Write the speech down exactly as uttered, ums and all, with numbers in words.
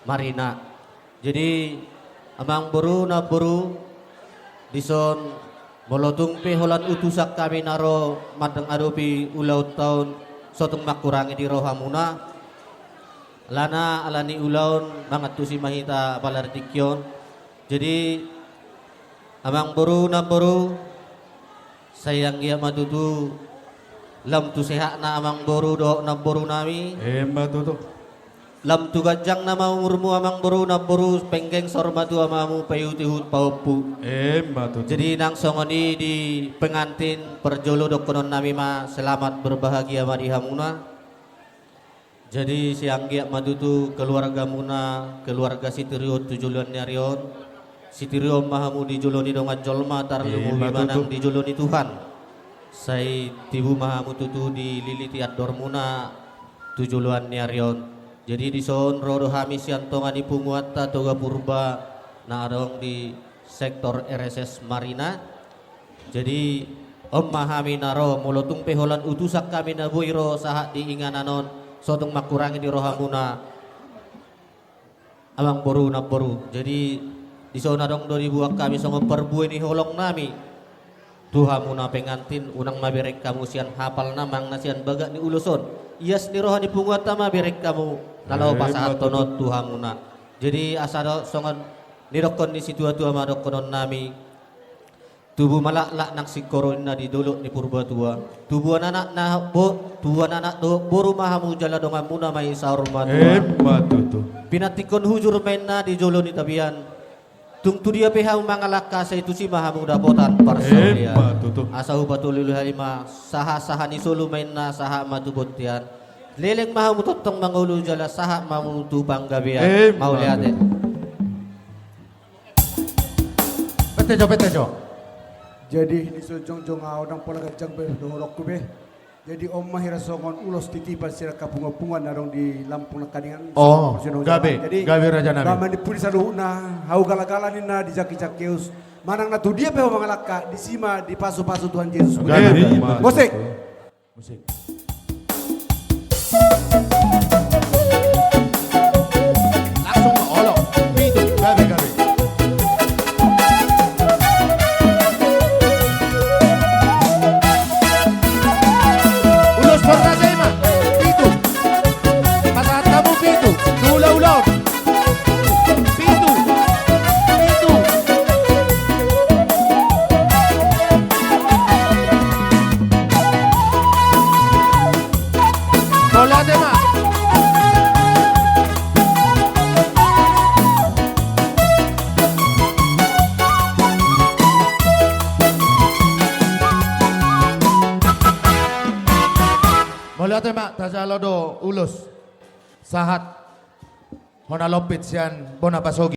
Marina. Jadi, amangboru, namboru, dison molo tung pe holan utusan hami na ro mangadopi ulaonta on, so tung mangkurangi di rohamuna, alana ala ni ulaon mangantusi ma hita apala di tingki on. Jadi, amangboru, namboru, sai anggiat ma tutu lam tu sehatna amangboru dohot namborunami. Emma tutu. Lam tu ganjangna ma umurmu amangboru, namboru, penggeng saur matua ma hamu paihutihut pahompu. Emma tutu. Jadi nang songon i di pengantin, parjolo dohononnami ma selamat berbahagia ma di hamuna. Jadi sai anggiat ma tutu keluargamuna, keluarga sitiri on tu joloan ni ari on. Sitiri on ma hamu di jolo ni dongan jolma, tarlumobi ma nang di jolo ni Tuhan. Sai tibu ma hamu tutu dililiti andormuna tu joloan ni ari on. Jadi dison ro do hami sian tonga ni punguanta Toga Purba na adong di sektor R S S Marina. Jadi, on ma hami na ro, molo tung pe holan utusan hami na boi ro sahat di inganan on, so tung mangkurangi di rohamuna, amangboru, namboru. Jadi, dison adong do dibuat hami songon parbue ni holongnami tu hamuna pengantin, unang ma bereng hamu sian hapalna manang na sian bagak ni ulos on. Ias ni roha ni punguanta ma bereng hamu na laho pasahathon on tu hamuna. Jadi, asa do songon nidokkon ni situatua ma dohononnami. Tubu ma laklak nang singkoru ninna di dolok ni Purbatua. Tubuan anak na bo-, tubuan anak dohot boru ma hamu jala donganmuna ma i saur matua. Emma tutu. Pinantikhon hujur ma inna di jolo ni tapian. Tung tu dia pe hamu mangalangka sai tusi ma hamu dapotan parsaulian. Emma tutu. Asa hupatuliuli hami ma sahatsahat ni solu ma inna sahat ma tu bontean. Leleng ma hamu tongtong mangolu jala sahat ma hamu tu panggabean. Emma tutu. Mauliate. Pete jo, pete jo. Jadi, dison jongjong ahu, ndang pola ganjang be dohononku be. Jadi, on ma hira songon ulos titipan sian angka punguanpunguan na adong di Lampung Nangkaningan. Oh, gabe, gabe rajanami. Jadi, ba manimpuli saluhutna, hau galagala ninna di jaki Sakeus. Manang na tu dia pe ho mangalangka, disi ma dipasupasu Tuhan Jesus. Gabe. Musik. Langsung ma, olo. Pitu, gabe, gabe. Ulos Fornase i ma. Pitu. Pasahat hamu pitu. Tu ulaulaon. Pitu. Pitu. Mauliate ma. Mauliate ma, tajalo do ulos. Sahat. Hona lompit sian bona pasogi.